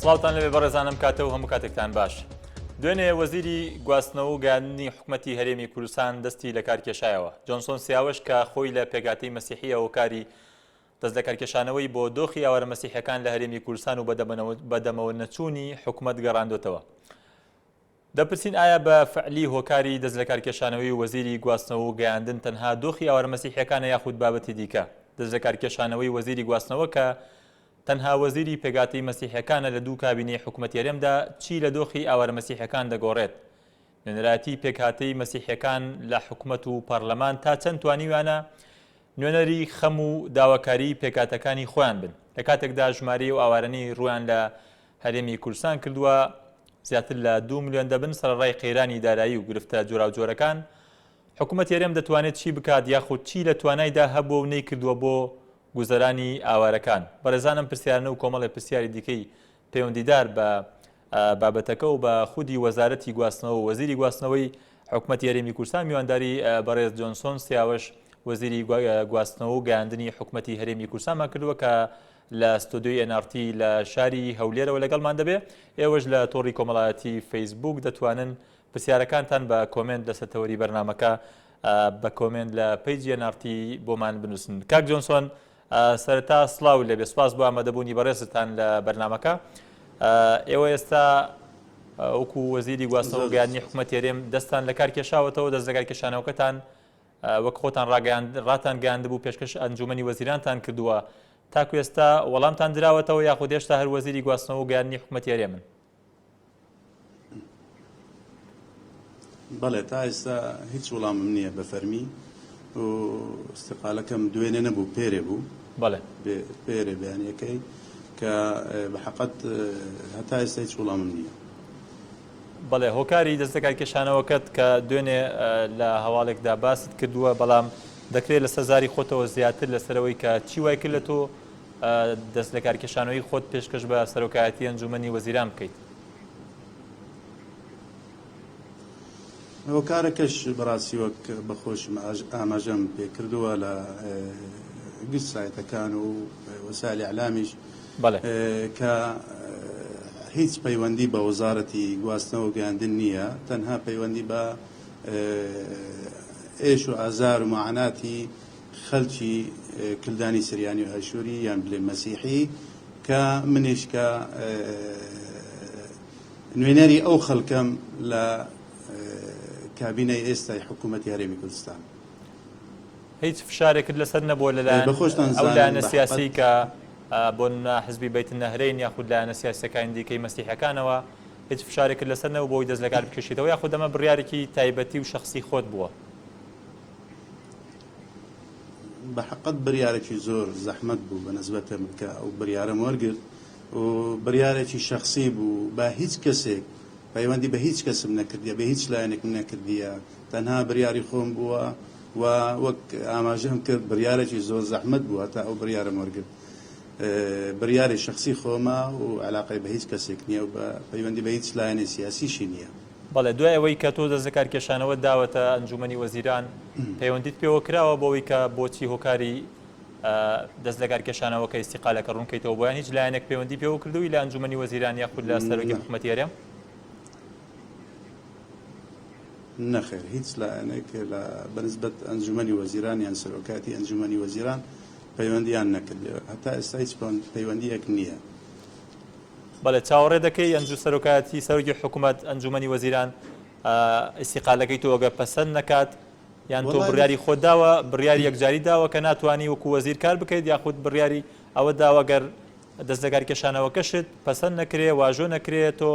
سڵاوتان لەبێ بەڕێزانم کاتە و هەموو کاتێکتان باش. دوێنێ وەزیری گواستنەوە و گەیاندنی حکومەتی هەرێمی کوردستان دەستی لە کار کێشایەوە. جۆنسۆن سیاوەش کە خۆی لە پێکهاتەی مەسیحییە هۆکاری دەست لەکارکێشانەوەی بۆ دۆخی ئاوارە مەسیحیەکان لە هەرێمی کوردستان و بەدەمەوە نەچوونی حکومەت گەڕاندۆتەوە. دەپرسین ئایا بە فعلی هۆکاری دەست لەکارکێشانەوەی وەزیری گواستنەوە و گەیاندن تەنها دۆخی ئاوارە مەسیحیەکانە یاخود بابەتی دیکە؟ دەست لەکارکێشانەوەی وەزیری گواستنەوە کە تەنها وەزیری پێکهاتەی مەسیحیەکانە لە دوو کابینەی حکومەتی هەرێمدا چی لە دۆخی ئاوارە مەسیحیەکان دەگۆڕێت؟ نوێنەرایەتی پێکهاتەی مەسیحیەکان لە حکومەت و پەڕلەمان تا چەند توانیویانە نوێنەری خەم و داواکاریی پێکهاتەکانی خۆیان بن، لە کاتێکدا ژمارەی ئەو ئاوارانەی ڕوویان لە هەرێمی کوردستان کردووە زیاتر لە دوو ملیۆن دەبن، سەرەڕای قەیرانی دارایی و گرفتە جۆراوجۆرەکان، حکومەتی هەرێم دەتوانێت چی بکات یاخود چی لە توانایدا هەبووە و نەیکردووە بۆ گوزەرانی ئاوارەکان؟ بەڕێزان ئەم پرسیارانە و کۆمەڵێ پرسیاری دیکەی پەیوەندیدار بە بابەتەکە و بە خودی وەزارەتی گواستنەوە و وەزیری گواستنەوەی حکومەتی هەرێمی کوردستان میوانداری بەڕێز جۆنسۆن سیاوەش وەزیری گواستنەوە و گەیاندنی حکومەتی هەرێمی کوردستانمان کردووە کە لە ستۆدیۆی NRT لە شاری هەولێرەوە لەگەڵمان دەبێ ئێوەش لە تۆڕی کۆمەڵایەتی فەیسبوک دەتوانن پرسیارەکانتان بە comment لەسەر تەوەری بەرنامەکە بە comment لە page ی NRT بۆمان بنووسن کاک جۆنسۆن سەرەتا سڵاو لێبێ سوپاس بۆ ئامادەبوونی بەڕێزتان لە بەرنامەکە. ئێوە ئێستا وەکو وەزیری گواستنەوە و گەیاندنی حکومەتی هەرێم دەستان لە کار کێشاوەتەوە، دەست لەکار کێشانەوەکەتان وەک خۆتان ڕاگەیاند ڕاتان گەیاندبوو پێشکەش ئەنجومەنی وەزیرانتان کردووە، تاکو ئێستا وەڵامتان دراوەتەوە یاخود هێشتا هەر وەزیری گواستنەوە و گەیاندنی حکومەتی هەرێمن؟ بەڵێ تا ئێستا هیچ وڵامم نییە بە فەرمی و ئیستیقالەکەم دوێنێ نەبوو پێرێ بوو بەڵێ پێرێ بەیانیەکەی کە بە حەقەت هەتا ئێستا هیچ وڵامم نییە. بەڵێ هۆکاری دەستلەکارکێشانەوەکەت کە دوێنێ لە هەواڵێکدا باست کردووە بەڵام دەکرێت لەسەر زاری خۆتەوە زیاتر لەسەرەوەی کە چی وای کرد لە تۆ دەست لەکارکێشانەوەی خۆت پێشکەش بە سەرۆکایەتی ئەنجوومەنی وەزیران بکەیت؟ هۆکارەکەش بەڕاستی وەک بەخۆشم ئاماژەم پێکردووە لە گشت سایتەکان و وەسائلی ئیعلامیش کە هیچ پەیوەندی بە وەزارەتی گواستنەوە و گەیاندن نییە، تەنها پەیوەندی بە ئێش و ئازار و مەعاناتی خەلکی کلدانی سریانی و ئاشوری یان بلێم مەسیحی کە منیش کە نوێنەری ئەو خەلکەم لە کابینەی ئێستای حکوومەتی هەرێمی کوردستان. هیچ فشارێکت لەسەر نەبووە لەلایەن ئەو لایەنە سیاسی کە بۆ نمونە حزبی بەیت النەهرەین یاخود لایەنە سیاسیەکانی دیکەی مەسیحەکانەوە هیچ فشارێکت لەسەر نەبوو بۆی دەست لەکار بکێشیتەوە یاخود ئەمە بڕیارێکی تایبەتی و شەخسی خۆت بووە؟ بە حەقت بریارێکی زۆر زەحمەت بوو بە نسبەتە من کە ئەو بریارەم وەرگرت و بریارێکی شەخسی بوو بە هیچ کەسێک پەیوەندی بە هیچ کەسم نەکردیە بە هیچ لایەنێکم نەکردیە تەنها بریاری خۆم بووە و وەک ئاماژەم کرد بریارێکی زۆر زەحمەت بوو هەتا ئەو بریارەم وەرگرت بریاری شخصی خۆمە و علاقەی بە هیچ کەسێک نییە و بە پەیوەندی بە هیچ لایەنی سیاسیشی نییە. بەڵێ دوای ئەوەی کە تۆ دەستلەکارکێشانەوەت داوەتە ئەنجومەنی وەزیران پەیوەندیت پێوە کراوە بۆ ئەوەی کە بۆچی هۆکاری دەستلەکارکێشانەوەکە ئیستیقالەکە ڕوونکەیتەوە بۆیان هیچ لایەنێک پەیوەندی پێوە کردووی لە ئەنجومەنی وەزیران یاخود لە سەرۆکی حکومەتی هەرێم؟ نەخێر هیچ لایەنێک لە بەنسبەت ئەنجومەنی وەزیران یان سەرۆکاتی ئەنجومەنی وەزیران پەیوەندیان نەکردێ هەتا ئێستا هیچ پەیوەندیەک نییە. بەڵێ چاوەڕێ دەکەی ئەنجو سەرۆکایەتی سەرۆکی حکومەت ئەنجومەنی وەزیران ئیستیقالەکەی تۆ ئەگەر پەسەند نەکات یان تۆ بڕیاری خۆت داوە بڕیاری یەکجاری داوە کە ناتوانی وەکو وەزیر کار بکەیت یاخود بڕیاری ئەوە داوە گەر دەست لەکارکێشانەوەکەشت پەسەند نەکرێ واژۆ نەکرێ تۆ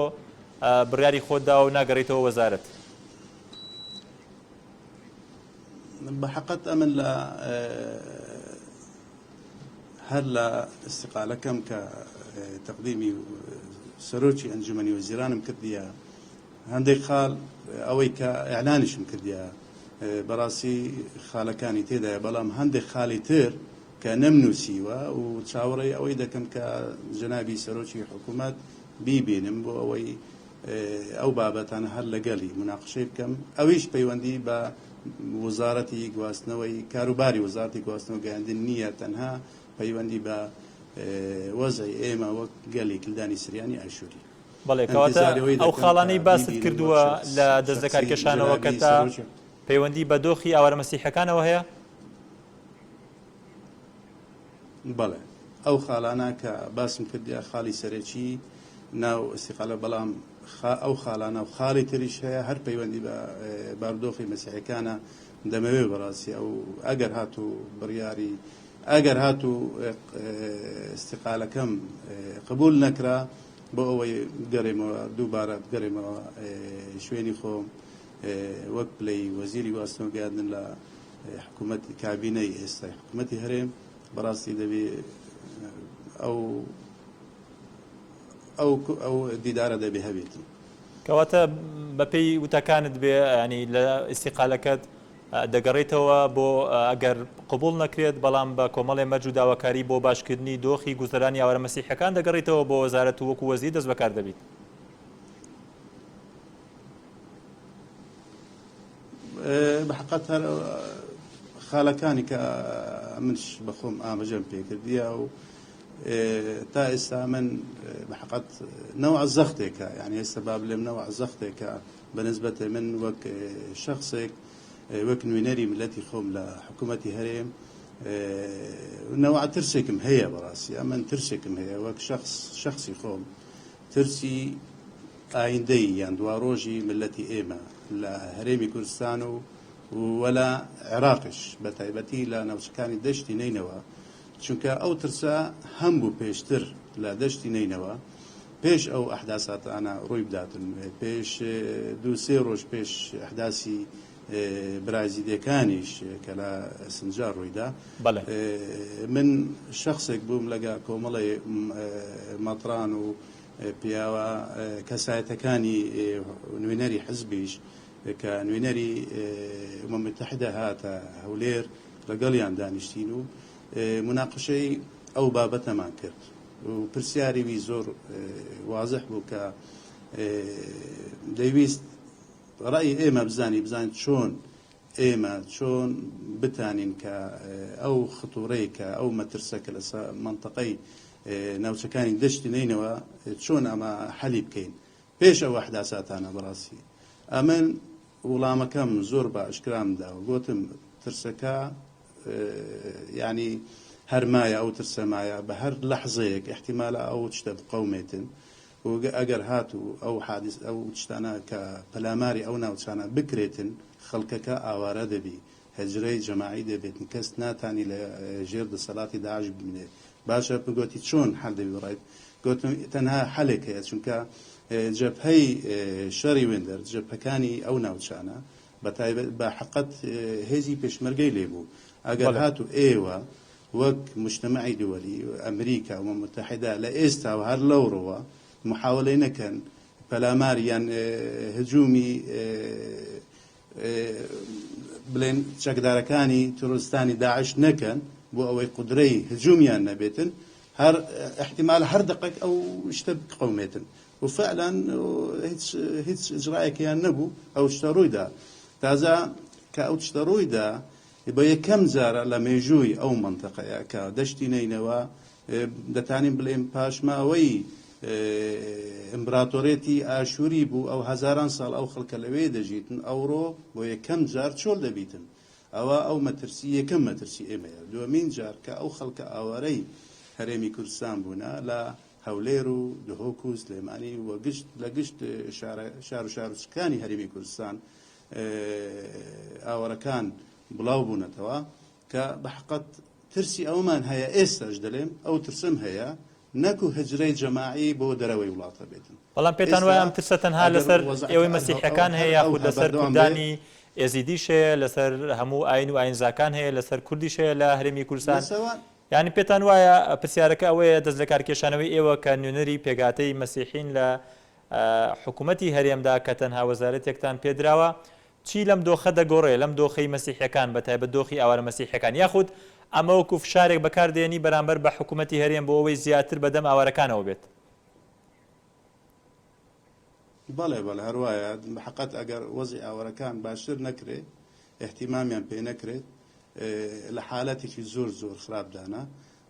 بڕیاری خۆت داوە و ناگەڕیتەوە وەزارەت؟ بە حەقت ئەمن لە هەر لە ئیستیقالەکەم کە تەقدیمی سەرۆکی ئەنجومەنی وەزیرانم کردیە هەندێک خال ئەوەی کە ئیعلانیشم کردیە بەڕاستی خالەکانی تێدایە بەڵام هەندێک خالی تر کە نەمنووسیوە و چاوەڕێی ئەوەی دەکەم کە جەنابی سەرۆکی حکوومەت بیبینم بۆ ئەوەی ئەو بابەتانە هەر لەگەڵی مناقشەی بکەم ئەویش پەیوەندی بە وەزارەتی گواستنەوەی کاروباری وەزارەتی گواستنەوە گەیاندن نییە تەنها پەیوەندی بە وەزعی ئێمە وەک گەلی کلدانی سریانی ئاشووری. بەڵێ کەواتە ئینتیزاری ئەوەی ئەو دەکەم کە خاڵانەی باست بیبینم وەک کردووە شەخس لە دەست شەخسی لەکارکێشانەوەکەتا جەنابی سەرۆکی. پەیوەندی بە دۆخی ئاوارە مەسیحیەکانەوە هەیە؟ بەڵێ ئەو خاڵانە کە باسم کردیا خاڵی سەرەکی ناو ئیستیقالە بەڵام ئەو خاڵانە و خاڵی تریش هەیە هەر پەیوەندی بە بارودۆخی مەسیحەکانە دەمەوێ بەڕاستی ئەو ئەگەر هاتوو بڕیاری ئەگەر هاتوو ئیستیقالەکەم قبول نەکرا بۆ ئەوەی بگەڕێمەوە دووبارە بگەڕێمەوە شوێنی خۆم وەک پلەی وەزیری گواستنەوە گەیاندن لە حکوومەت کابینەی ئێستای حکوومەتی هەرێم بەڕاستی دەبێ ئەو ئەو ئەو دیدارە دەبێ هەبێتن. کەواتە بەپێی وتەکانت بێ ینی لە ئیستیقالەکەت دەگەڕێیتەوە بۆ ئەگەر قبوڵ نەکرێت بەڵام بە کۆمەڵێ مەرج و داواکاری بۆ باشکردنی دۆخی گوزەرانی ئاوارە مەسیحیەکان دەگەڕێیتەوە بۆ وەزارەت و وەکو وەزیر دەست بەکار دەبیت. بەحقەت هەر خالەکانی کە منش بەخۆم ئاماژەم پێکردیە و تا ئێستا من بەحقەت نەوع زەختێکە یعنی ئێستا با بلێم نەوع زەختێکە بەنسبەت من وەک شخصێک وەک نوێنەری ملەتی خۆم لە حکوومەتی هەرێم نەوع ترسێکم هەیە بەڕاستی ئەمن ترسێکم هەیە وەک شخص شخصی خۆم ترسی ئایندەی یان دواڕۆژی ملەتی ئێمە لە هەرێمی کوردستان و وە لە عێراقیش بە تایبەتی لە ناوچەکانی دەشتی نەینەوا چونکە ئەو ترسە هەم بوو پێشتر لە دەشتی نەینەوا پێش ئەو ئەحداساتانە ڕووی بداتن پێش دوو سێ ڕۆژ پێش ئەحداسی برازیلەکانیش کە لە سنجار ڕوویدا بەڵێ. من شخصێک بووم لەگە کۆمەڵی مەتران و پیاوە کەسایەتەکانی نوێنەری حزبیش کە نوێنەری ئومم متحدە هاتە هەولێر لەگەڵیان دانیشتین و مناقشەی ئەو بابەتەمان کرد و پرسیاری وی زۆر وازح بوو کە دەیویست ڕەئی ئێمە بزانی بزانین چۆن ئێمە چۆن بتانین کە ئەو خطورەی کە ئەو مەترسە کە لەسە مەنتەقەی ناوچەکانی دەشتی نەینەوە چۆن ئەمە حەلی بکەین پێش ئەو ئەحداساتانە بەڕاستی ئەمن وڵامەکەم زۆر بە ئاشکرام دا و گۆتم ترسەکە یانی هەر مایە ئەو ترسە مایە بە هەر لەحزەیەک ئیحتیمالە ئەو شتە بقەومێتن و ئەگەر هاتوو ئەو حادیس ئەو شتانە کە پەلاماری ئەو ناوچانە بکرێتن خەڵکەکە ئاوارە دەبی هەجرەی جەماعی دەبێتن کەس ناتانی لە ژێر دەسەلاتی داعش بمینێ باشە گۆتی چۆن حەل دەبی بەڕایت گۆتم تەنها حەلێک هەیە چونکە جەبهەی شەڕی وێندەر جەبهەکانی ئەو ناوچانە بە تایبەت بە حەقەت هێزی پێشمەرگەی لێ بوو ئەگەر هاتوو ئێوە وەک مجتەمەعی دوەلی ئەمریکا و متحدە لە ئێستا و هەر لەوڕەوە محاولەی نەکەن پەلامار یان هجومی بڵێن چەکدارەکانی تیرۆریستانی داعش نەکەن بۆ ئەوەی قودرەی هجومیان نەبێتن هەر احتیمال هەر دقێک ئەو شتە بقەومێتن و فعلا هیچ هیچ ئجرایەکیان نەبوو ئەو شتە ڕوویدا تازە کە ئەو شتە ڕوویدا بە یەکەم جارە لە مێژووی ئەو مەنتەقەیە کە دەشتی نەینەوا دەتانین بڵێن پاشماوەی ئیمبراتۆرێتی ئاشووری بوو ئەو هەزاران ساڵ ئەو خەڵکە لەوێ دەژیتن ئەوڕۆ بۆ یەکەم جار چۆل دەبیتن ئەوە ئەو مەترسی یەکەم مەترسی ئێمەیە دووەمین جار کە ئەو خەڵکە ئاوارەی هەرێمی کوردستان بوونە لە هەولێر و دهۆک و سلێمانی و گشت لە گشت شار و شارۆچکەکانی هەرێمی کوردستان ئاوارەکان بڵاو بوونەتەوە کە بە حقەت ترسی ئەوەمان هەیە ئێستاش دەلێم ئەو ترسەم هەیە نەکو هجرەی جەماعی بۆ دەرەوەی وڵاتە بێتن. بەڵام پێتان ئێستا وایە ئەم ترسە تەنها ئەگەر لەسەر وەزعەکە ئێوەی ئەرها مەسیحیەکان هەر هەیە ئەوها یاخود لەسەر بەردەوام بێ، کوردانی ئێزیدیش هەیە لەسەر هەموو ئاین و ئاینزاکان هەیە لەسەر کوردیش هەیە لە هەرێمی کوردستان لەسەوە یانی پێتان وایە پرسیارەکە ئەوەیە دەست لەکارکێشانەوەی ئێوە کە نوێنەری پێکهاتەی مەسیحین لە حکومەتی هەرێمدا کە تەنها وەزارەتێکتان پێدراوە چی لەم دۆخە دەگۆڕێ، لەم دۆخەی مەسیحیەکان بە تایبەت دۆخی ئاوارە مەسیحیەکان؟ یاخود ئەمە وەکو فشارێک بەکار دێنی بەرامبەر بە حکومەتی هەرێم بۆ ئەوەی زیاتر بەدەم ئاوارەکانەوە بێت؟ بەڵێ بەڵێ هەر وایە بە حەقت ئەگەر وەزعی ئاوارەکان باشتر نەکرێ ئیهتیمامیان پێ نەکرێت لە حالەتێکی زۆر زۆر خراپدانە.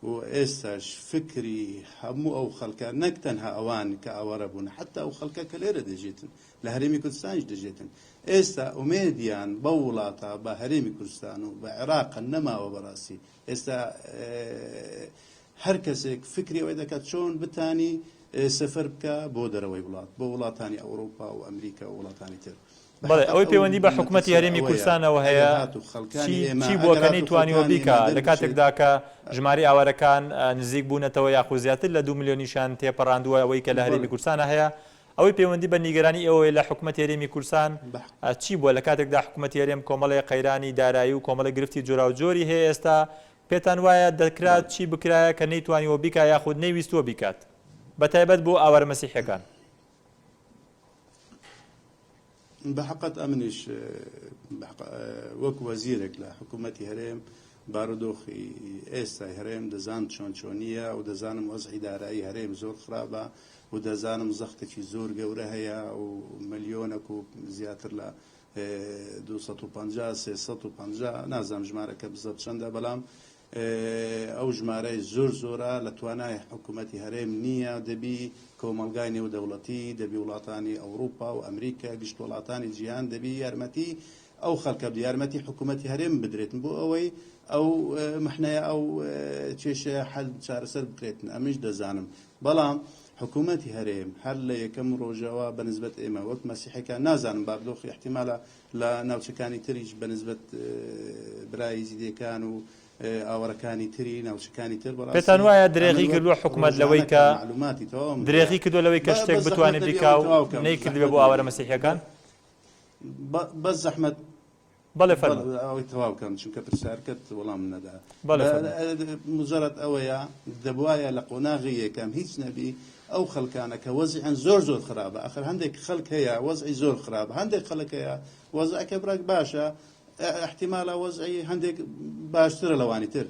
و ئێستاش فکری هەموو ئەو خەڵکە نەک تەنها ئەوان کە ئاوارە بوون حەتا ئەو خەڵکە کە لێرە دەژێتن لە هەرێمی کوردستانیش دەژێتن ئێستا ئومێدیان بەو وڵاتە بە هەرێمی کوردستان و بە عێراق نەماوە بەڕاستی ئێستا هەر کەسێک فکری ئەوەی دەکات چۆن بتانی سەفەر بکە بۆ دەرەوەی وڵات بۆ وڵاتانی ئەوروپا و ئەمریکا و وڵاتانی تر. بەڵێ ئەوەی پەیوەندی بە حکومەتی هەرێمی کوردستانەوە هەیە چی بووە کە نەیتوانیوە بیکا لە کاتێکدا کە ژمارەی ئاوارەکان نزیک بوونەتەوە یاخود زیاتر لە دوو ملیۆنیشیان تێپەڕاندووە ئەوەی کە لە هەرێمی کوردستانە هەیە ئەوەی پەیوەندی بە نیگەرانی ئێوەیە لە حکومەتی هەرێمی کوردستان چی بووە لە کاتێکدا حکومەتی هەرێم کۆمەڵێ قەیرانی دارایی و کۆمەڵێ گرفتی جۆراوجۆری هەیە ئێستا پێتان وایە دەکرا چی بکرایە کە نەیتوانیوە بیکا یاخود نەیویستووە بیکات بەتایبەت بۆ ئاوارە مەسیحیەکان؟ بەحەقەت ئەمنیش وەک وەزیرێک لە حکوومەتی هەرێم بارودۆخی ئێستای هەرێم دەزانم چۆن چۆنییە و دەزانم وەزعی دارایی هەرێم زۆر خراپە و دەزانم زەختێکی زۆر گەورە هەیە و ملیۆنەک و زیاتر لە 250 350 نازانم ژمارەکە بزەبت چەندە بەڵام ئەو ژمارەی زۆر زۆرە لە توانای حکوومەتی هەرێم نییە، دەبی کۆمەڵگای نێودەوڵەتی، دەبی وڵاتانی ئەوروپا و ئەمریکا، گشت وڵاتانی جیهان دەبی یارمەتی ئەو خەڵکە بدەن، یارمەتی حکوومەتی هەرێم بدرێتن بۆ ئەوەی ئەو محنەیە، ئەو کێشەیە حەل چارەسەر بکرێتن، ئەمنیش دەزانم، بەڵام حکوومەتی هەرێم هەر لە یەکەم ڕۆژەوە بە نسبەت ئێمە وەک مەسیحیەکان نازانم بارودۆخی ئیحتیمالە لە ناوچەکانی تریش بە نسبەت برا ئیزیدیەکان و ئاوارەکانی تری ناوچەکانی تر بەڕاستی پێتان وایە درێغی ئەمن وەک کردووە حکومەت لەوەی ڕۆژانە کە کە مەعلوماتی تەواوم هەیە درێغی کردووە لەوەی کە بە شتێک بەس بتوانێت زەحمەت نەبی بیکا ئەوەی و تەواو کەم نەیکردبێ زەحمەت بۆ ئاوارە نەبی مەسیحیەکان؟ بە بەس زەحمەت بەڵێ بەڵێ فەرموو. ئەوەی تەواو کەم چونکە پرسیارکەت وەڵام نەدا بەڵێ فەرموو. مجرد ئەوەیە دەبوایە لە قۆناغی یەکەم هیچ نەبی ئەو خەڵکانە کە وەزعیان زۆر زۆر خراپە ئەخر هەندێک خەڵک هەیە وەزعی زۆر خراپە هەندێک خەڵک هەیە وەزعەکە بڕێک باشە ئیحتیمالە وەزعی هەندێک باشترە لەوانی تر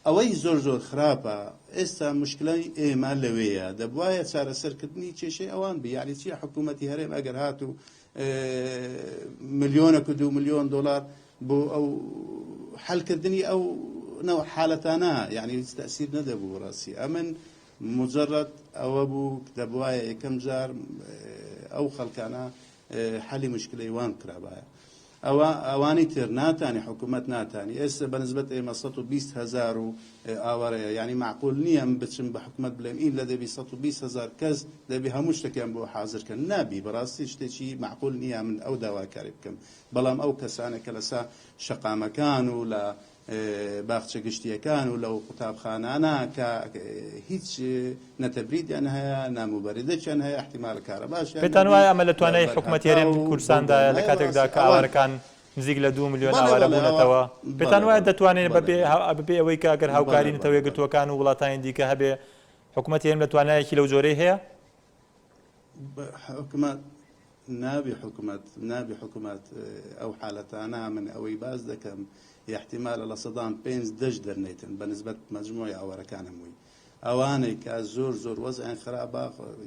ئەوەی زۆر زۆر خراپە ئێستا مشکلەی ئێمە لەوێیە دەبوایە چارەسەرکردنی کێشەی ئەوان بی یعنی چیە حکوومەتی هەرێم ئەگەر هاتوو ملیۆنەک و دوو ملیۆن دۆلار بۆ ئەو حەلکردنی ئەو نەوع حالەتانە یعنی هیچ تەسیر نەدەبوو ڕاستی ئەمن مجرد ئەوە بوو دەبوایە یەکەم جار ئەو خەڵکانە حەلی مشکلەی وان بکرابایە ئەوە ئەوانی تر ناتانی حکوومەت ناتانی ئێستا بە نسبەت ئێمە 120 هزار و ئاوارەیە یعنی معقول نییە من بچم بە حکوومەت بڵێم ئین لە دەبی 120 هزار کەس دەبی هەموو شتێکیان بۆ حازر کەن نابی بەڕاستی شتێکی معقول نییە من ئەو داواکاری بکەم بەڵام ئەو کەسانە کە لەسا شەقامەکان و لە باخچە گشتییەکان و لەو قوتابخانانە کە هیچ نە تەبریدیان هەیە نە موبەریدەکیان هەیە ئیحتیمالە کارەباشیان پێتان نەبی وایە ئەمە لە لە توانای بەر حکومەتی هەتاو هەرێمی بەو کوردستاندایە لە گەرمایە کاتێکدا بەڕاستی کە ئەوان ئاوارەکان نزیک لە دوو ملیۆن بەڵێ ئاوارە بەڵێ ئەوە بوونەتەوە پێتان بەڵێ وایە بەڵێ دەتوانێت بەڵێ بەبێ بەڵێ بەبێ ئەوەی کە ئەگەر بەڵێ هاوکاری بەڵێ نەتەوە بەڵێ یەکگرتووەکان و وڵاتانی دیکە هەبێ حکومەتی هەرێم لە توانایەکی لەو جۆرەی هەیە؟ حکومەت نابی حکومەت نابی حکومەت ئەو حالەتانە من ئەوەی باس دەکەم احتیمالە لە سەدان پێنج دەش دەرنیتن بە نسبەت مەجموعی ئاوارەکان هەمووی ئەوانەی کە زۆر زۆر وەزعیان خراپە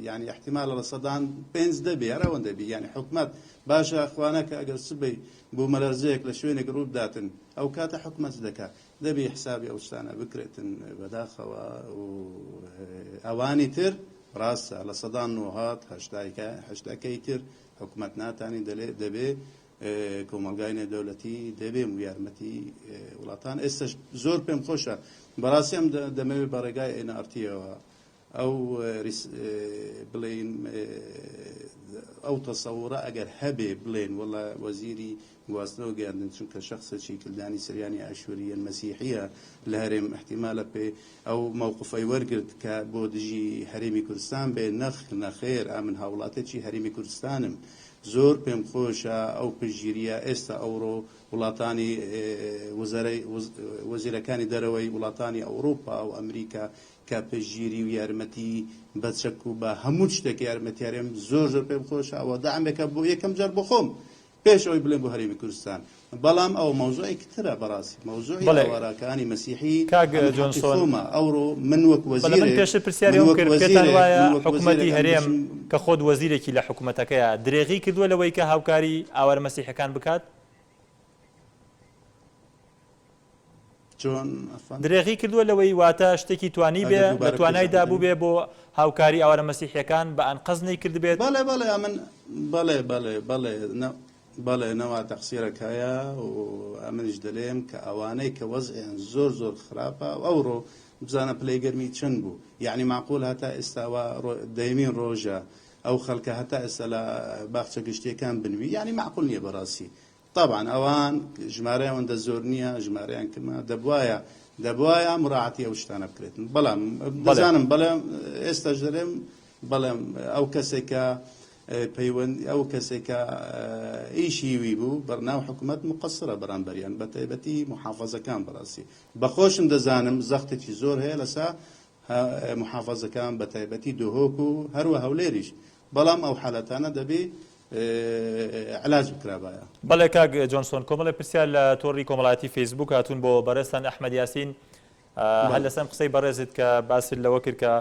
یعنی احتیمالە لە سەدان پێنج دەبێ هەر ئەوەندە بی یعنی حکومەت باشە خوانەکە ئەگەر سبەی بوومەلەرزەیەک لە شوێنێک ڕوو بداتن ئەو کاتە حکومەت دەکات دەبی حسابی ئەو شتانە بکرێتن بەداخەوە و ئەوانی تر ڕاستە لە سەدان نۆهات هەشتایکە هەشتاکەی تر حکومەت ناتانی دەلێ دەبێ کۆمەڵگای نێودەولەتی دەبێ و یارمەتی وڵاتان ئێستش زۆر پێم خۆشە بەڕاستی ئەم دەمەوێت بە ڕێگای ئێنارتیەوە ئەو بڵێین ئەو تەسەوڕە ئەگەر هەبێ بڵێن وەڵا وەزیری گواستنەوە گەیاندن چونکە شەخسێکی کلدانی سریانی ئاشوورییە مەسیحییە لە هەرێم ئیحتیمالە پێ ئەو مەوقفەی وەرگرت کە بۆ دژی هەرێمی کوردستان بێ نەخ نەخێر ئەمن هاوڵاتێکی هەرێمی کوردستانم زۆر پێم خۆشە ئەو پشتگیریە ئێستا ئەوڕۆ وڵاتانی وزەرەی وەزیرەکانی دەرەوەی وڵاتانی ئەوروپا و ئەمریکا کە پشتگیری و یارمەتی بە چەک و بە هەموو شتێک یارمەتی هەرێم زۆر زۆر پێم خۆشە ئەوە دەعمێکە بۆ یەکەم جار بۆ خۆم پێش ئەوەی بڵێم بۆ هەرێمی کوردستان بەڵام ئەوە مەوزوعێکی ترە بەڕاستی مەوزوعی بەڵێ ئاوارەکانی مەسیحی کاک ئەمن حەقی جۆنسۆن خۆمە ئەوڕۆ من وەک بەڵێ من وەزیرێک پێشتر پرسیاری من ئەوم وەک کرد پێتان وەزیرێک وایە من وەک حکومەتی وەزیرێک ئەم هەرێم بچم کە خۆت وەزیرێکی لە حکومەتەکەیە درێغی کردووە لەوەی کە هاوکاری ئاوارە مەسیحەکان بکات؟ چۆن ئەفەن؟ درێغی کردووە لەوەی واتە شتێکی توانی بێ ئەگەر لە دووبارە بکەی توانایدا زەحمەت بووبێ نەبی. بۆ هاوکاری ئاوارە مەسیحیەکان بە ئەنقەست نەیکردبێت؟ بەڵێ بەڵێ ئەمن بەڵێ بەڵێ بەڵێ نە بەڵێ نەوا تەقسیرەک هەیە و ئەمنیش دەلێم کە ئەوانەی کە وەزعیان زۆر زۆر خراپە و ئەوڕۆ بزانە پلەی گەرمی چەند بوو یەعنی مەعقول هەتا ئێستا وا دەیەمین ڕۆژە ئەو خەڵکە هەتا ئێستا لە باخچە گشتیەکان بنوی یەعنی مەعقول نیە بەڕاستی تەبعەن ئەوان ژمارەیان ئەوەندە زۆر نییە ژمارەیان کەمە دەبوایە دەبوایە مراعاتی ئەو شتانە بکرێتن بەڵام دەزانم بەڵێ ئێستاش دەلێم بەڵێم ئەو کەسێک کە پەیوەند ئەو کەسێک کە ئیشی وی بوو بەرناو حکوومەت مقصرە بەرامبەریان بە تایبەتی محافظەکان بەڕاستی بەخۆشم دەزانم زەختێکی زۆر هەیە لەسە محافظەکان بە تایبەتی دهۆک و هەروە هەولێریش بەڵام ئەو حالەتانە دەبی علاج بکرابایە. بەڵێ کاک جۆنسۆن کۆمەڵێ پرسیار لە تۆڕی کۆمەڵایەتی فەیسبووک هاتوون بۆ بەڕێزتان ئەحمەد یاسین هەر لەسەر قسەی بەڕێزت کە باست لەوە کرد کە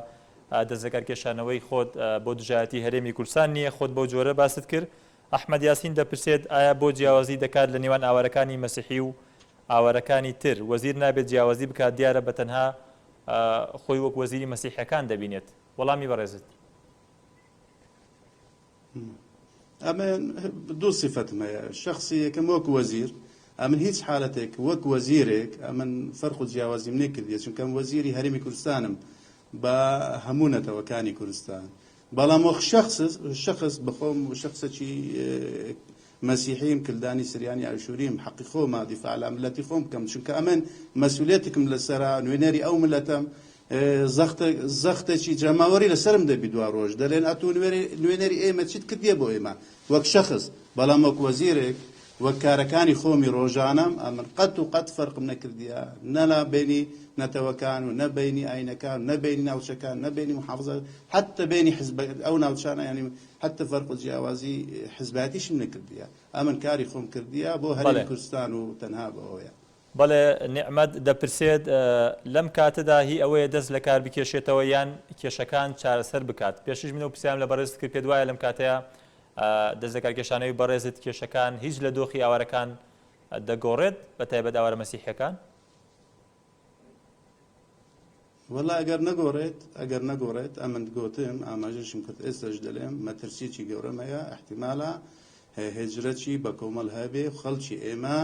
دەستلەکارکێشانەوەی خۆت بۆ دژایەتی هەرێمی کوردستان نییە خۆت بەو جۆرە باست کرد ئەحمەد یاسین دەپرسێت ئایا بۆ جیاوازی دەکات لە نێوان ئاوارەکانی مەسیحی و ئاوارەکانی تر وەزیر نابێت جیاوازی بکات دیارە بە تەنها خۆی وەک وەزیری مەسیحیەکان دەبینێت وەڵامی بەڕێزت. ئەمن دوو سیفەتم هەیە شەخسی یەکەم وەک وەزیر ئەمن هیچ حالەتێک وەک وەزیرێک ئەمن فەرق و جیاوازیم نەکردیە چونکە ئەم وەزیری هەرێمی کوردستانم بە هەموو نەتەوەکانی کوردستان بەڵام وەک شخص شخص بەخۆم شخصێکی مەسیحیم کلدانی سریانی ئاشووریم حەقی خۆمە دیفاع لە ملەتی خۆم بکەم چونکە ئەمن مەسئولیەتێکم لەسەرە نوێنەری ئەو ملەتەم زەختێکی جەماوەری لەسەرم دەبی دوا ڕۆژ دەلێن ئەتوو نوێنەری ئێمە چیت کردیە بۆ ئێمە وەک شەخس بەڵام وەک وەزیرێک وەک کارەکانی خۆمی ڕۆژانەم ئەمن قەت و قەت فەرقم نەکردیە نە لە بینی نەتەوەکان و نە بینی ئاینەکان نە بینی ناوچەکان نە بینی محافظە حتى بینی حزب ئەو ناوچانە ینی حتى فەرق و جیاوازی حزبایەتیشم نەکردیە ئەمن کاری خۆم کردیە بۆ هەرێمی کوردستان و تەنها بەوەیە. بەڵێ نیعمەت دەپرسێت لەم کاتەدا هی ئەوەیە دەست لە کار بکێشێتەوە یان کێشەکان چارەسەر بکات؟ پێشتریش من ئەو پرسیارەم لە بەڕێزت کرد پێت وایە لەم کاتەیا دەست لەکارکێشانەوەی بەڕێزت کێشەکان هیچ لە دۆخی ئاوارەکان دەگۆڕێت بە تایبەت ئاوارە مەسیحیەکان؟ وەڵا ئەگەر نەگۆڕێت ئەگەر نەگۆڕێت ئەمن گۆتم ئاماژەشم کرد ئێستاش دەلێم مەترسیەکی گەورەم هەیە ئیحتیمالە هێجرەکی بە کۆمەڵ هەبێ خەڵکی ئێمە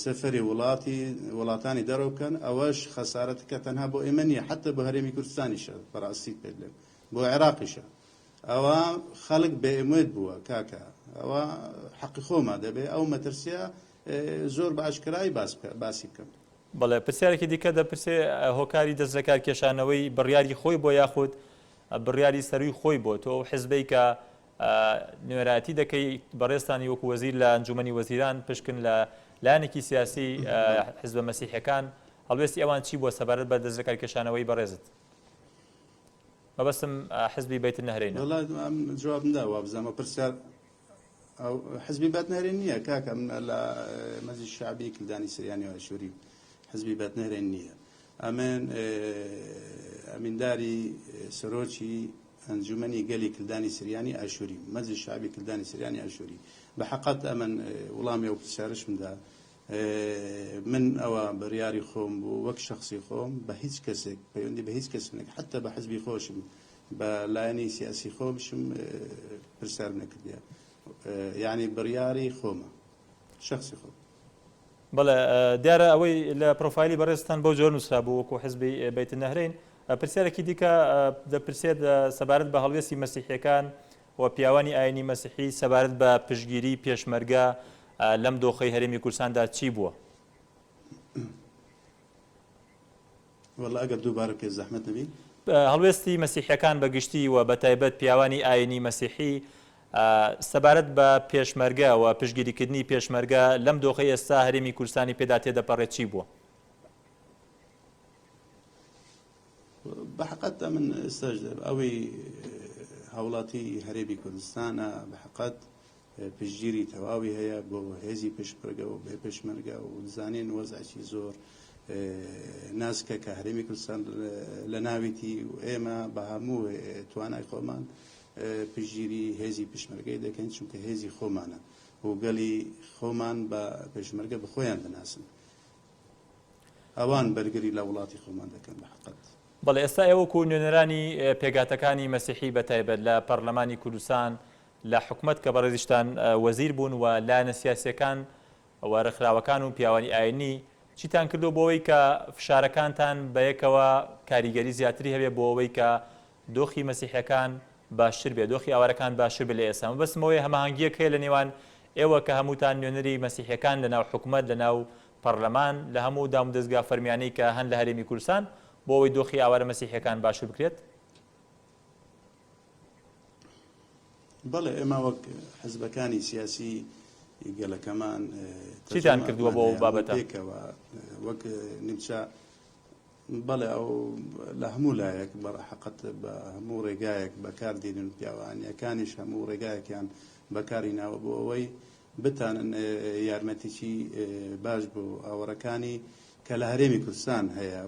سەفەری وڵاتی وڵاتانی دەرەوە بکەن ئەوەش خەسارەتەکە تەنها بۆ ئێمە نییە حتە بۆ هەرێمی کوردستانیشە بەڕاستی پێت بڵێم بۆ عێراقیشە ئەوە خەڵک بێ ئومێد بووە کاکە ئەوە حەقی خۆمە دەبێ ئەو مەترسیە زۆر بە ئاشکرایی باس بکە باسی بکەم. بەڵێ پرسیارێکی دیکە دەپرسێ هۆکاری دەست لەکارکێشانەوەی بڕیاری خۆی بۆ یاخود بڕیاری سەروی خۆی بۆ تۆ ئەو حزبەی کە نوێنەرایەتی دەکەی بەڕێزتانی وەکو وەزیر لە ئەنجومەنی وەزیران پشکن لە لایەنێکی سیاسی حزبە مەسیحەکان هەڵوێستی ئەوان چی بووە سەبارەت بە دەست لەکارکێشانەوەی بەڕێزت مەبەستم حزبی بەیت النهرینە. وەڵا جوابم دا وابزانم پرسیار ئەو حزبی بەت نهرین نییە کاکە من لە مەجلیس شعبی کلدانی سریانی و ئاشوری حزبی بەت نهرین نییە ئەمن ئەمینداری سەرۆکی ئەنجومەنی گەلی کلدانی سریانی ئاشوری مەجلیس شعبی کلدانی سریانی ئاشوری بە حەقەت ئەمن وڵامی ئەو پرسیارشم دا من ئەوە بڕیاری خۆم بوو وەک شخصی خۆم بە هیچ کەسێک پەیوەندی بە هیچ کەسێک حتا بە حزبی خۆشم بە لایەنی سیاسی خۆمشم پرسیارم نەکردیە یعنی بڕیاری خۆمە شخصی خۆم. بەڵێ دیارە ئەوەی لە پرۆفایلی بەڕێزتان بەو جۆر نووسرابوو وەکو حزبی بەیت النهرین پرسیارێکی دیکە دەپرسێت سەبارەت بە هەڵوێستی مەسیحیەکان و پیاوانی ئاینی مەسیحی سەبارەت بە پشتگیری پێشمەرگە لەم دۆخەی هەرێمی کوردستاندا چی بووە؟ وەڵا ئەگەر دووبارە بکەی زەحمەت نەبی. هەڵوێستی مەسیحیەکان بە گشتی و بە تایبەت پیاوانی ئاینی مەسیحی سەبارەت بە پێشمەرگە و پشتگیریکردنی پێشمەرگە لەم دۆخەی ئێستا هەرێمی کوردستانی پێدا تێدەپەڕێت چی بووە؟ بە حەقەت ئەمن ئێستاش ئەوەی هاوڵاتی هەرێمی کوردستانە بە حەقەت پشتگیری تەواوی هەیە بۆ هێزی پێشمەرگە و بێ پێشمەرگە و دزانین وەزعێکی زۆر ناسکە کە هەرێمی کوردستان لە ناویتی و ئێمە بە هەموو توانای خۆمان پشتگیری هێزی پێشمەرگەی دەکەین چونکە هێزی خۆمانە و گەلی خۆمان بە پێشمەرگە بە خۆیان دەناسن. ئەوان بەرگری لە وڵاتی خۆمان دەکەن بە حەقت. بەڵێ ئێستا ئێوە وەکو نوێنەرانی پێکهاتەکانی مەسیحی بە تایبەت لە پەرلەمانی کوردستان لە حکومەت کە بەڕێزیشتان وەزیر بوون و لایەنە سیاسیەکان و ڕێکخراوەکان و پیاوانی ئاینی چیتان کردووە بۆ ئەوەی کە فشارەکانتان بەیەکەوە کاریگەری زیاتری هەبێ بۆ ئەوەی کە دۆخی مەسیحیەکان باشتر بێ دۆخی ئاوارەکان باشتر بێ لە ئێستا مەبەستم ئەوەیە هەماهەنگیەک هەیە لە نێوان ئێوە کە هەمووتان نوێنەری مەسیحیەکان لە ناو حکومەت لە ناو پەڕلەمان لە هەموو دامودەزگا فەرمیانەی کە هەن لە هەرێمی کوردستان بۆ ئەوەی دۆخی ئاوارە مەسیحیەکان باشتر بکرێت؟ بەڵێ ئێمە وەک حزبەکانی سیاسی گەلەکەمان چیتان کردووە بۆ ئەو بابەتە؟ پێکەوە وەک نیمچە بەڵێ ئەو لە هەموو لایەک بەڕەحەقەت بە هەموو ڕێگایەک بەکار دێنن پیاوانیەکانیش هەموو ڕێگایەکیان بەکاری ناوە بۆ ئەوەی بتانن یارمەتیی باش بۆ ئاوەڕەکانی کە لە هەرێمی کوردستان هەیە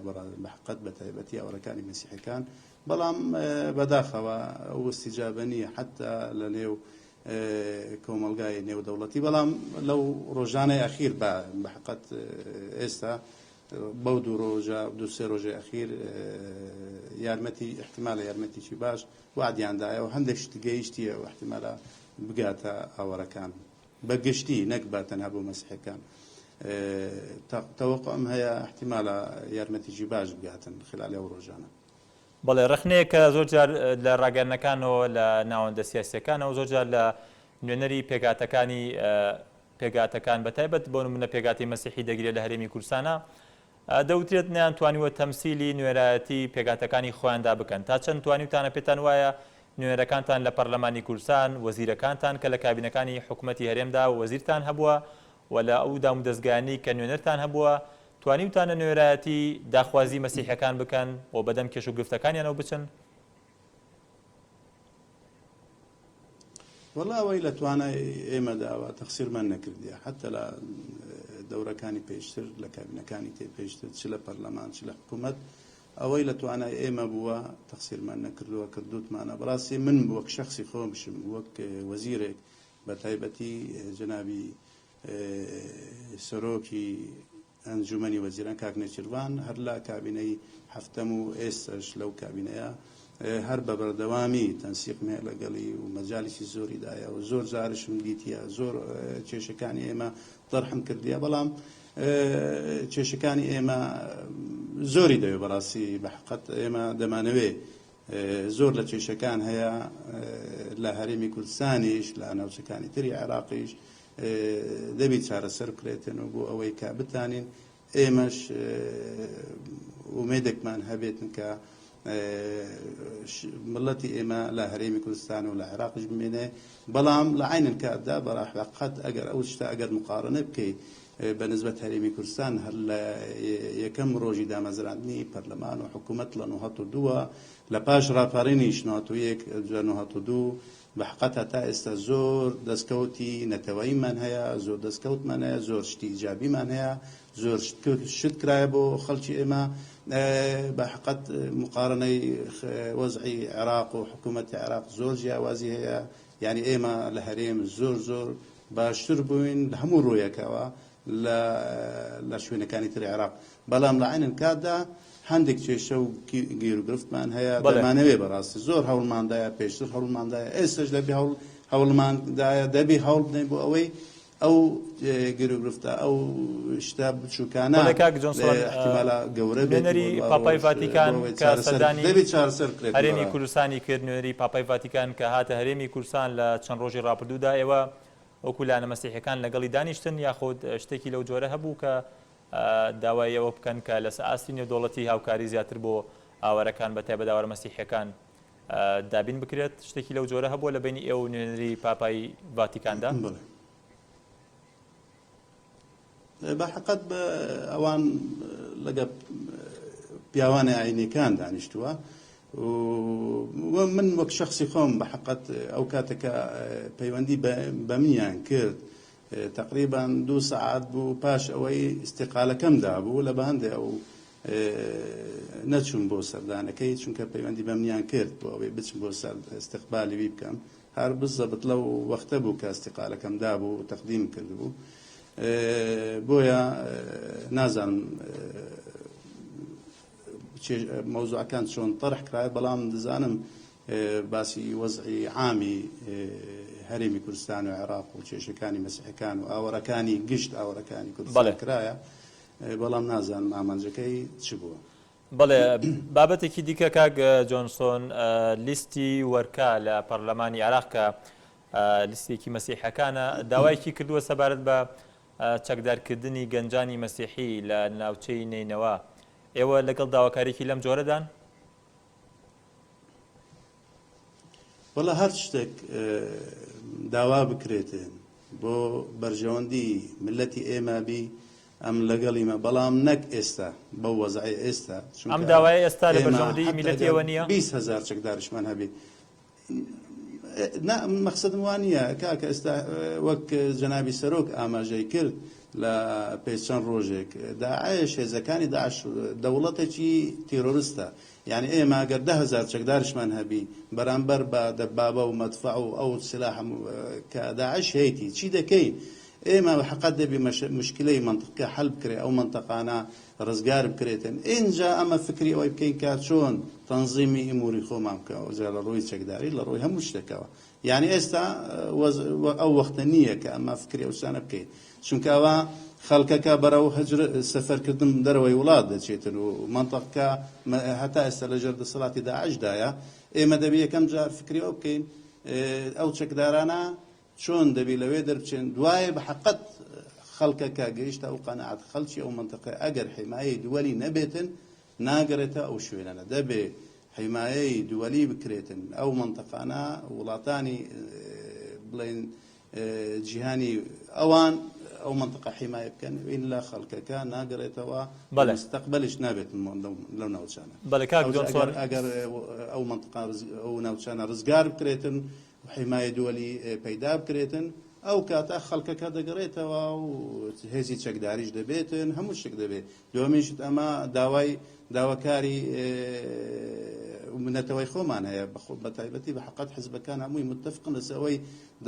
بە حقەت بە تایبەتی ئاوەڕەکانی مەسیحەکان بەڵام بەداخەوە ئەو ئیستیجابە نییە حتا لە نێو کۆمەڵگای نێودەوڵەتی بەڵام لەو ڕۆژانەی ئەخیر بە بەحقەت ئێستا بەو دوو ڕۆژە دوو سێ ڕۆژەی ئەخیر یارمەتی احتمالە یارمەتیی باش وعدیان دایە و هەندێک شت گەیشتیە و احتمالە بگاتە ئاوارەکان بە گشتی نەک بە تەنها بۆ مەسیحەکان تەوەقعم هەیە احتمالە یارمەتیی باش بگاتن خلالی ئەو ڕۆژانە. بەڵێ ڕەخنەیەک کە زۆر جار لە ڕاگەیاندنەکانەوە لە ناوەندە سیاسیەکانەوە زۆر جار لە نوێنەری پێکهاتەکانی پێکهاتەکان بە تایبەت بۆ نمونە پێکهاتەی مەسیحی دەگرێت لە هەرێمی کوردستانە دەوترێت نەیانتوانیوە تەمسیلی نوێنەرایەتی پێکهاتەکانی خۆیاندا بکەن تا چەند توانیوتانە پێتان وایە نوێنەرەکانتان لە پەرلەمانی کوردستان وەزیرەکانتان کە لە کابینەکانی حکومەتی هەرێمدا وەزیرتان هەبووە و لە ئەو دامودەزگایانەی کە نوێنەرتان هەبووە توانیوتانە نوێنەرایەتی داخوازی مەسیحیەکان بکەن و بەدەم کێش و گرفتەکانیانەوە بچن؟ وەڵا ئەوەی لە توانای ئێمەداوە تەقسیرمان نەکردیە حەتتا لە دەورەکانی پێشتر لە کابینەکانی تێ پێشتر چ لە پەرلەمان چ لە حکوومەت ئەوەی لە توانای ئێمە بووە تەقسیرمان نەکردووە کردوتمانە بەڕاستی من وەک شخصی خۆمشم وەک وەزیرێک بە تایبەتی جەنابی سەرۆکی ئەنجومەنی وەزیران کاک نێچیرڤان هەر لە کابینەی حەفتەم و ئێستەش لەو کابینەیە هەر بە بەردەوامی تەنسیقم هەیە لەگەڵی و مەجالیسی زۆری دایە و زۆر جارشم دیتیە زۆر کێشەکانی ئێمە تەرحم کردیە بەڵام کێشەکانی ئێمە زۆری دەوێ بەڕاستی بە حقەت ئێمە دەمانەوێ زۆر لە کێشەکان هەیە لە هەرێمی کوردستانیش لە ناوچەکانی تری عێراقیش دەبی چارەسەر بکرێتن و بۆ ئەوەی کە بتانین ئێمەش ئومێدێکمان هەبێتن کە ملەتی ئێمە لە هەرێمی کوردستان و لە عێراقیش بمێنێ بەڵام لە عینن کاتدا بەڕاحقەت ئەگەر ئەو شتە ئەگەر مقارنە بکەیت بە نسبەت هەرێمی کوردستان هەر لە یەکەم ڕۆژی دامەزراندنی پەرلەمان و حکوومەت لە 92 لە پاش ڕاپەڕینیش 91 92 بە حەقەت هەتا ئێستا زۆر دەستکەوتی نەتەوەییمان هەیە، زۆر دەستکەوتمان هەیە، زۆر شتی ئیجابیمان هەیە، زۆر شت کرایە بۆ خەڵکی ئێمە. بە حەقەت مقارنەی وەزعی عێراق و حکوومەتی عێراق زۆر جیاوازی هەیە. یانی ئێمە لە هەرێم زۆر زۆر باشتر بووین لە هەموو ڕوویەکەوە لە لە شوێنەکانی تری عێراق بەڵام لە عەینن کاتدا هەندێک کێشە و گیروگرفتمان هەیە دەمانەوێ بەڕاستی زۆر هەوڵماندایە پێشتر هەوڵماندایە ئێستش دەبی هەوڵ هەوڵماندایە دەبی هەوڵ بدەین بۆ ئەوەی ئەو گیروگرفتە ئەو شتە بچووکانە کاک جۆنسۆن احتمالە گەورە بێت نوێنەری پاپای ڤاتیکان کە سەردانی دەبی چارەسەر بکرێت هەرێمی کوردستانی کرد نوێنەری پاپای ڤاتیکان کە هاتە هەرێمی کوردستان لە چەند ڕۆژی ڕابردوودا ئێوە وەکو لایەنە مەسیحیەکان لەگەڵی دانیشتن یاخود شتێکی لەو جۆرە هەبوو کە داوای ئەوە بکەن کە لەسە ئاستی نێودەوڵەتی هاوکاری زیاتر بۆ ئاوارەکان بە تایبەت ئاوارە مەسیحیەکان دابین بکرێت شتێکی لەو جۆرە هەبووە لە بینی ئێوە و نوێنەری پاپای ڤاتیکاندا؟ بەڵێ بە حقت بە ئەوان لەگە پیاوانی ئاینیەکان دانیشتووە و من وەک شخصی خۆم بە حقت ئەو کاتێکە پەیوەندی بە منیان کرد تقریبا دوو سەعات بوو پاش ئەوەی ئیستیقالەکەم دابوو لە بەهەندێ ئەو نەچووم بۆ سەردانەکەی چونکە پەیوەندی بە منیان کرد بۆ ئەوەی بچم بۆ سەر ئیستیقبالی وی بکەم هەر بزەبت لەو وەختە بوو کە ئیستیقالەکەم دابوو و تەقدیم کردبوو بۆیە نازانم. مەوزوعەکان چۆن تەرح کرایە بەڵام دەزانم باسی وەزعی عامی هەرێمی کوردستان و عێراق و کێشەکانی مەسیحەکان و ئاوەرەکانی گشت ئاوەرەکانی کوردستان کرایە بەڵام نازانم ئامانجەکەی چ بووە. بەڵێ بابەتێکی دیکە کاک جۆنسۆن لیستی وەرکا لە پەرلەمانی عێراق کە لیستێکی مەسیحەکانە داوایەکی کردووە سەبارەت بە چەکدارکردنی گەنجانی مەسیحی لە ناوچەی نەینەوا ئێوە لەگەڵ داواکاریی لەم جۆرەدان؟ وەڵا هەر شتێک داوا بکرێتن بۆ بەرژەوەندی ملەتی ئێمە بی ئەم لەگەڵیمە بەڵام نەک ئێستا بەو وەزعەی ئێستا ئەم داوایە ئێستا لە بەرژەوەندی میلەتی ئێوە نییە؟ 20 هەزار چەکدارشمان هەبی نا مەقسەدم وا نییە کاکە ئێستا وەک جەنابی سەرۆک ئاماژەی کرد لە پێش چەند ڕۆژێک داعش هێزەکانی داعش دەوڵەتێکی تیرۆرستە یعنی ئێمە ئەگەر 10 هەزار چەکدارشمان هەبی بەرامبەر بە دەبابە و مەدفع و ئەو سلاح کە داعش هەیتی چی دەکەین؟ ئێمە حقت دەبی مشکلەی منطقە حل بکرێ ئەو منطقانە ڕزگار بکرێتن ئینجا ئەمە فکری ئەوەی بکەین کە چۆن تەنزیمی ئیموری خۆمان بکەوە جا لە ڕووی چەکداری لە ڕووی هەموو شتێکەوە یعنی ئێستا ئەو وەختە نییە کە ئەمە فکری ئەو شتانە بکەین چونکە ئەوە خەڵکەکە بەرەو هەجر سەفەرکردن دەرەوەی وڵات دەچێتن و منطقەکە هەتا ئێستا لەژێر دەسەڵاتی داعشدایە ئێمە دەبێ یەکەم جار فکری ئەو بکەین ئەو چەکدارانە چۆن دەبی لەوێ دەربچێن دوایە بە حقت خەڵکەکە گەیشتە ئەو قەناعەت خەڵکی ئەو منطقە ئەگەر حیمایەی دووەلی نەبێتن ناگەڕێتە ئەو شوێنانە دەبێ حیمایەی دووەلی بکرێتن ئەو منطقانە وڵاتانی بڵێن جیهانی ئەوان ئەو منطقە حیمایە بکەن ئیلا خەڵکەکە ناگەڕێتەوە بەڵێ. مستقبلش نابێت لەو ناوچانە بەڵێ کاک جۆنسۆن ئەگەر ئەو منطقە ئەو ناوچانە ڕزگار بکرێتن حیمایە دووەلی پەیدا بکرێتن ئەو کاتە خەڵکەکە دەگەڕێتەوە و هێزی چەکداریش دەبێتن هەموو شتێک دەبێت دومیشت ئەمە داوای داواکاری نەتەوەی خۆمان هەیە بە تایبەتی بە حقت حزبەکان هەمووی متفقن لەسەر ئەوەی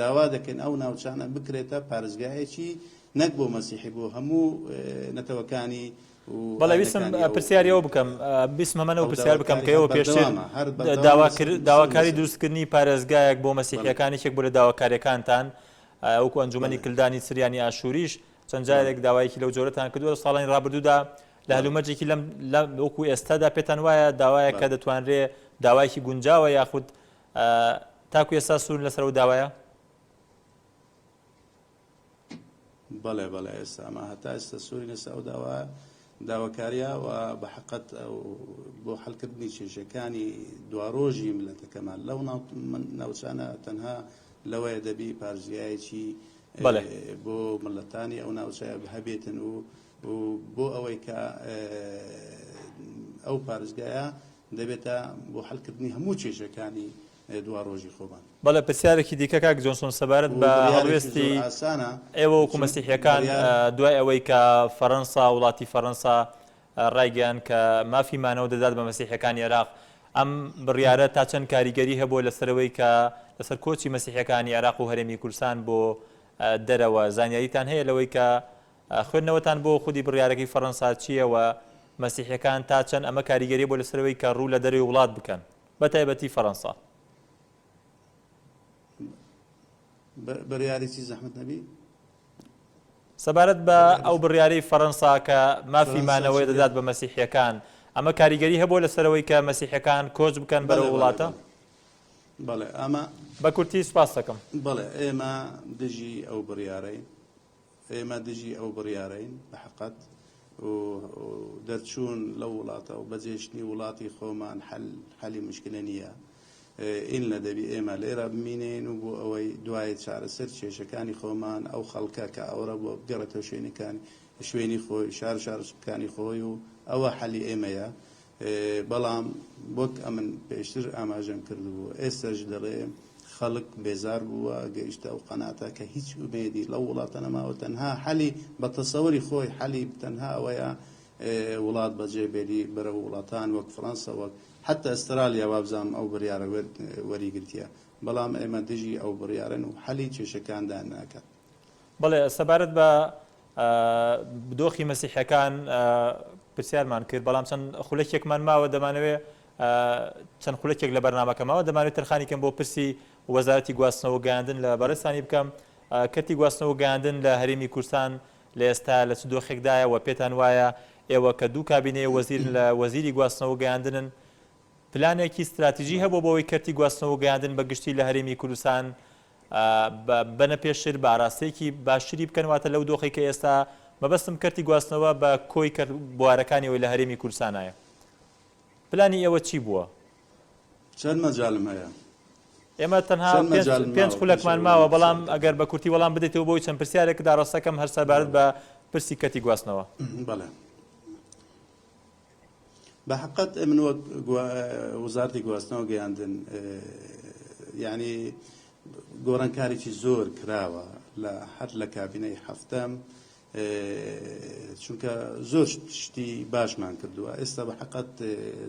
داوا دەکەن ئەو ناوچانە بکرێتە پارێزگایەکی نەک بۆ مەسیحی بۆ هەموو نەتەوەکانی بەڵێ ویستم پرسیاری ئەوە بکەم بیستم هەمەنەوە پرسیار بکەم کە ئێوە پێشتر داواکاری دروستکردنی پارێزگایەک بۆ مەسیحیەکان یەکێک بوو لە داواکاریەکانتان وەکو ئەنجومەنی کلدانی سریانی ئاشووریش چەند جارێک داوایەکی لەو جۆرەتان کردووە لە ساڵانی ڕابردوودا لە هەلومەرجێکی لەم وەکو ئێستادا پێتان وایە داوایە کە دەتوانرێ داوایەکی گونجاوە یاخود تاکو ئێستا سوورن لەسەر ئەو داوایە؟ بەڵێ بەڵێ ئێستا ئەمە هەتا ئێستا سوورین لەسەر ئەو داوا داواکاریە و بە حقت بۆ حلکردنی کێشەکانی دواڕۆژی ملەتەکەمان لەو ناوچانە تەنها لەوەیە دەبی پارێزگایەکی بۆ ملەتانی ئەو ناوچەیە هەبێتن و بۆ ئەوەی کە ئەو پارێزگایە دەبێتە بۆ حلکردنی هەموو کێشەکانی دواڕۆژی خۆمان. بەڵێ پرسیارێکی دیکە کاک جۆنسۆن سەبارەت بە هەڵوێستی ئێوە وەکو مەسیحیەکان دوای ئەوەی کە فەرەنسا وڵاتی فەرەنسا ڕایگەیان کە مافی مانەوە دەدات بە مەسیحیەکانی عێراق ئەم بڕیارە تا چەند کاریگەری هەبووە لەسەرەوەی کە لەسەر کۆچی مەسیحیەکانی عێراق و هەرێمی کوردستان بۆ دەرەوە زانیاریتان هەیە لەوەی کە خوێندنەوەتان بۆ خودی بڕیارەکەی فەرەنسا چییە و مەسیحیەکان تا چەند ئەمە کاریگەری بۆ لەسەرەوەی کە ڕوو لە دەرەوەی وڵات بکەن بە تایبەتی فەرەنسا. بڕیاری چی زەحمەت نەبی؟ سەبارەت بە ئەو بڕیارەی فەرەنسا کە مافی مانەوەی دەدات بە مەسیحیەکان ئەمە کاریگەری هەبووە لەسەرەوەی کە مەسیحیەکان کۆچ بکەن بەرەو وڵاتە؟ بەڵێ ئەمە بە کورتی سوپاس دەکەم. بەڵێ ئێمە دژی ئەو بڕیارەین ئێمە دژی ئەو بڕیارەین بە حقت و دەرچوون لەو وڵاتە و بەجێشتنی وڵاتی خۆمان حل حەلی مشکلە نییە ئیلا دەبی ئێمە لێرە بمینین و بۆ ئەوەی دوای چارەسەر کێشەکانی خۆمان ئەو خەڵکە کە ئەوڕە بۆ بگەڕێتەوە شوێنەکانی شوێنی خۆی شار شارۆچکەکانی خۆی و ئەوە حەلی ئێمەیە بەڵام وەک ئەمن پێشتر ئاماژەم کردبوو ئێستاش دەڵێم خەڵک بێزار بووە گەیشتە ئەو قەناتە کە هیچ ئومێدی لەو وڵاتە نەماوە تەنها حەلی بە تەسەوری خۆی حەلی تەنها ئەوەیە وڵات بەجێ بێلی بەرەو وڵاتان وەک فڕەنسا وەک حتا ئەسترالیا وابزانم ئەو بڕیارە وەریگرتیە بەڵام ئێمە دژی ئەو بڕیارەن و حەلی کێشەکاندا ناکات. بەڵێ سەبارەت بە دۆخی مەسیحیەکان. پرسیارمان کرد بەڵام چەند خولەکێکمان ماوە دەمانەوێ چەند خولەکێک لە بەرنامەکە ماوە دەمانەوێت تەرخانی کەم بۆ پرسی وەزارەتی گواستنەوە گەیاندن لە بەڕێزتانی بکەم کەرتی گواستنەوە گەیاندن لە هەرێمی کوردستان لە ئێستا لە چ دۆخێکدایە و پێتان وایە ئێوە کە دوو کابینەیە وەزیرن لە وەزیری گواستنەوە گەیاندنن پلانێکی ستراتیژی هەبووە بۆ ئەوەی کەرتی گواستنەوە گەیاندن بە گشتی لە هەرێمی کوردستان بەنە پێشتر بە ئاراستەیەکی باشتری بکەن واتە لەو دۆخی کە ئێستا مەبەستم کەرتی گواستنەوە بە کۆی کەرت بوارەکانیەوەی لە هەرێمی کوردستانایە پلانی ئێوە چی بووە؟ چەند مەجالم هەیە؟ ئێمە تەنها پێنج خولەکمان ماوە بەڵام ئەگەر بە کورتی وەڵام بدەیتەوە بۆی چەند پرسیارێک داڕاستەکەم هەر سەبارەت بە پرسی کەرتی گواستنەوە. بەڵێ. بە حەقت من وەک وەزارەتی گواستنەوە گەیاندن یعنی گۆڕانکاریی زۆر کراوە لە هەر لە کابینەی هەفتەم چونکە زۆر شتی باشمان کردووە ئێستا بە حقت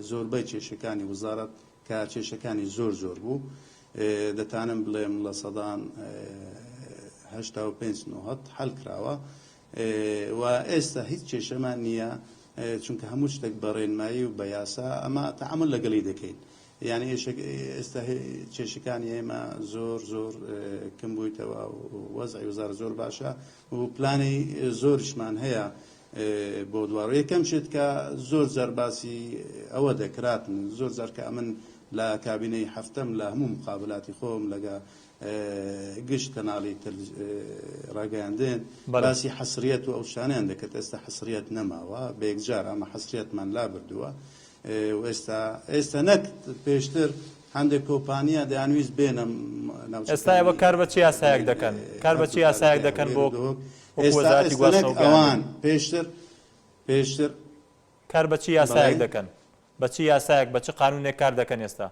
زۆربەی کێشەکانی وزارەت کە کێشەکانی زۆر زۆر بوو دەتانم بڵێم لە سەدان 85 نهت حل کراوە و ئێستا هیچ کێشەمان نییە چونکە هەموو شتێک بە ڕێنمایی و بە یاسا ئەمە تەعامل لەگەڵی دەکەین یعنی ئێستا کێشەکانی ئێمە زۆر زۆر کەم بوویتەوە وەزعی وزارە زۆر باشە و پلانی زۆریشمان هەیە بۆ دوارۆ یەکەم شت کە زۆر جار باسی ئەوە دەکراتن زۆر جار کە ئەمن لە کابینەی هەفتەم لە هەموو مقابلاتی خۆم لەگە گشت کەناڵی ڕاگەیاندن باسی حەسریەت و ئەو شتانەیان دەکرد ئێستا حەسریەت نەماوە بە یەکجار ئەمە حەسریەتمان لابردووە و ئێستا ئێستا نەک پێشتر هەندێک کۆمپانیا دەیانویست بێنە ئێستا ئێوە کار بە چ یاسایەک دەکەن کار بە چ یاسایەک دەکەن بۆ وەزارەتی گواستنەوە ئەوان پێشتر پێشتر کار بە چ یاسایەک دەکەن بە چ یاسایەک بە چ قانونێک کار دەکەن ئێستا؟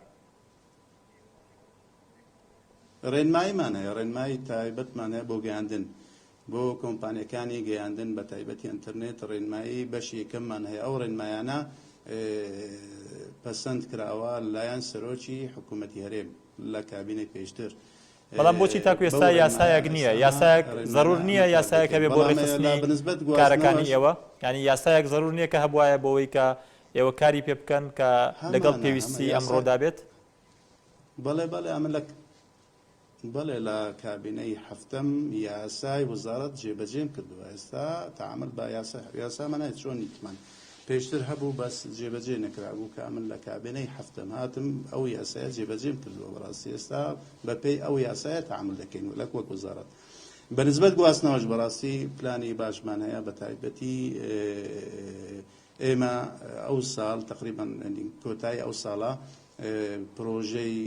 ڕێنماییمان هەیە، ڕێنمایی تایبەتمان هەیە بۆ گەیاندن، بۆ کۆمپانیەکانی گەیاندن بە تایبەتی ئەنتەرنێت ڕێنمایی بەشی یەکەممان هەیە، ئەو ڕێنمایانە پەسەند کراوە لەلایەن سەرۆکی حکوومەتی هەرێم لە کابینەی پێشتر. بەڵام بۆچی تاکو ئێستا یاسایەک نییە؟ یاسایەک زەرور نییە یاسایەک هەبێ بۆ ڕێکخستنی کارەکانی ئێوە؟ یانی یاسایەک زەرور نییە کە هەبوایە بۆ ئەوەی کە ئێوە کاری پێ بکەن کە لەگەڵ پێویستی ئەمڕۆدا بێت؟ بەڵێ بەڵێ ئەمن لە بەڵێ لە کابینەی هەفتەم یاسای وزارەت جێبەجێم کردووە ئێستا تەعامل بە یاسا یاسا مانای چۆن نیتمان پێشتر هەبوو بەس جێبەجێ نەکرابوو کە ئەمن لە کابینەی هەفتەم هاتم ئەو یاسایە جێبەجێم کردووە بەڕاستی ئێستا بەپێی ئەو یاسایە تەعامل دەکەین لەک وەک وزارەت بەنسبەت گواستنەوەش بەڕاستی پلانی باشمان هەیە بە تایبەتی ئێمە ئەو ساڵ تەقریبەن کۆتایی ئەو ساڵە پرۆژەی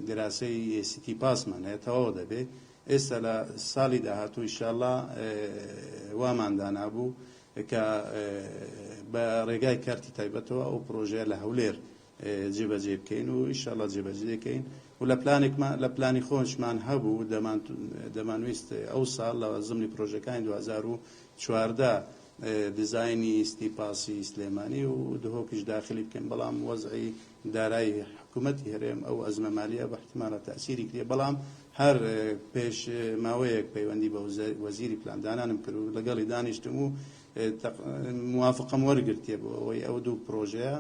دراسەی سیتی پاسمان هەیە تەواو دەبێ ئێستا لە ساڵی داهاتوو ئیشاڵا وامان دانابوو کە بە ڕێگای کارتی تایبەتەوە ئەو پرۆژەیە لە هەولێر جێبەجێ بکەین و ئیشاڵا جێبەجێ دەکەین و لە پلانێکمان لە پلانی خۆشمان هەبوو دەمان دەمانویست ئەو ساڵ لە زمنی پرۆژەکانی 2014 دیزاینی ستی پاسی سلێمانی و دهۆکیش داخلی بکەین بەڵام وەزعی دارایی حکوومەتی هەرێم ئەو ئەزمە مالیە بە احتمالە تەئسیری کردیە بەڵام هەر پێش ماوەیەک پەیوەندی بە وەزیری پلاندانانم کرد و لەگەڵی دانیشتم و موافقەم وەرگرتیە بۆ ئەوەی ئەو دوو پرۆژەیە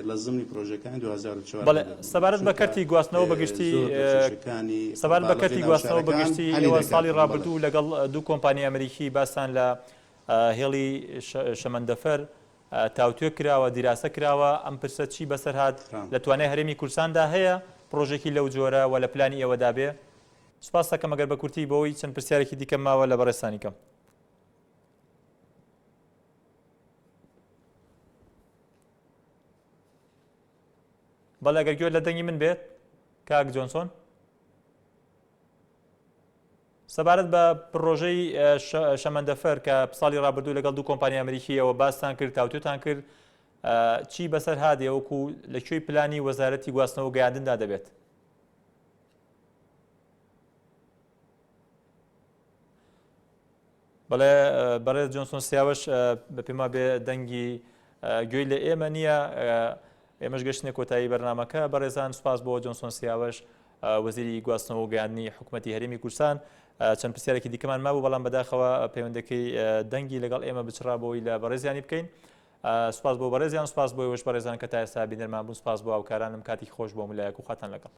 لە زمنی پرۆژەکانی 2014 بەڵێ سەبارەت بە کەرتی گواستنەوە بە گشتی سەبارەت بە کەرتی گواستنەوە بە گشتی ئێوە ساڵی ڕابردوو لەگەڵ دوو کۆمپانیای ئەمریکی باستان لە هێڵی شەمەندەفەر تاوتوێ کراوە، دیراسە کراوە، ئەم پرسە چی بەسەر هات؟ لە توانای هەرێمی کوردستاندا هەیە پڕۆژێکی لەو جۆرە و لە پلانی ئێوەدا بێ؟ سوپاست دەکەم ئەگەر بە کورتی بۆی چەند پرسیارێکی دیکەم ماوە لە بەڕێزتانی کەم. بەڵێ ئەگەر گوێت لە دەنگی من بێت کاک جۆنسۆن. سەبارەت بە پڕۆژەی شەمەندەفەر کە ساڵی ڕابردوو لەگەڵ دوو کۆمپانیای ئەمریکییەوە باستان کرد تاوتوێتان کرد چی بەسەر هات وەکو لە کوێی پلانی وەزارەتی گواستنەوە گەیاندندا دەبێت؟ بەڵێ بەڕێز جۆنسۆن سیاوەش بە پێما بێ دەنگی گوێی لە ئێمە نییە ئێمەش گەشتنە کۆتایی بەرنمەکە بەڕێزان سوپاس بۆ جۆنسۆن سیاوەش وەزیری گواستنەوە و گەیاندنی حکوومەتی هەرێمی کوردستان چەند پرسیارێکی دیکەمان مابوو بەڵام بەداخەوە پەیوەندەکەی دەنگی لەگەڵ ئێمە بچڕا بۆی لە بەڕێزیانی بکەین. سوپاس بۆ بەڕێزیان سوپاس بۆ ئێوەش بەڕێزان کە تا ئێستا بینەرمان بوون سوپاس بۆ هاوکارانم کاتێکی خۆش بۆ هەموو لایەک و خواتان لەگەڵ.